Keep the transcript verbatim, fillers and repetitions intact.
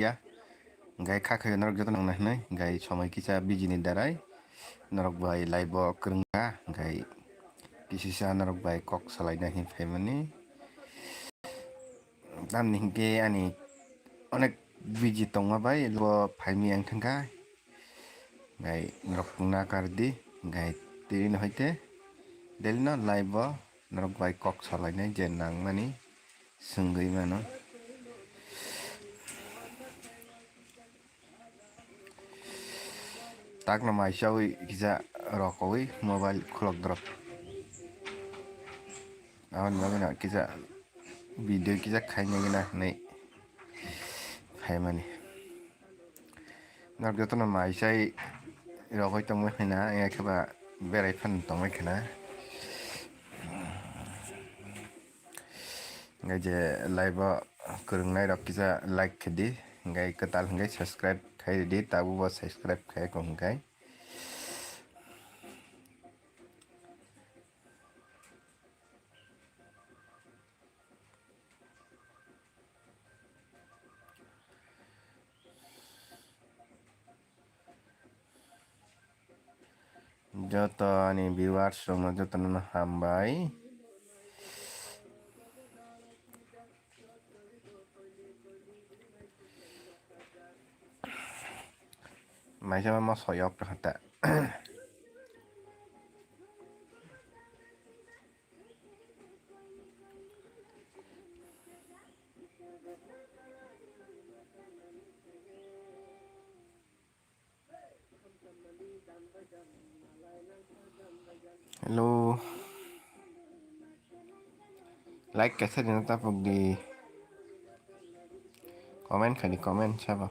ya. Hingke kha khe norok joto nang nai hinui, hingke somoi kisa busy ni darai norok bai live o kwrwng kha, hingke kisisa norok bai kok salaina hinui phaimani. Tamni hingke ani onek busy tongma bai live o phaimani ang thangkha. Hingke norok nakar di, hingke tini no hoite daily no live o norok bai kok salainai je nangmani swngwi mano. Takno maisawi kisa rokowi mobile khulok drop. Aboni bagwi no kisa video kisa khaina gina hinui phaimani. Norok jotono maisai rogwi tongwi khna, ya khe ba berai phan tongwi khna. Hingke je live o kwrwngnairok kisa like khe di, hingke kwtal hingke subscribe khai di, tabuk bo subscribe khai kong hingke. Joto ani viewers rokno jotono hambai. Maisa ma moso yok ta. Hello. Like kaisa rina tapuk di. Comment khani comment sabo.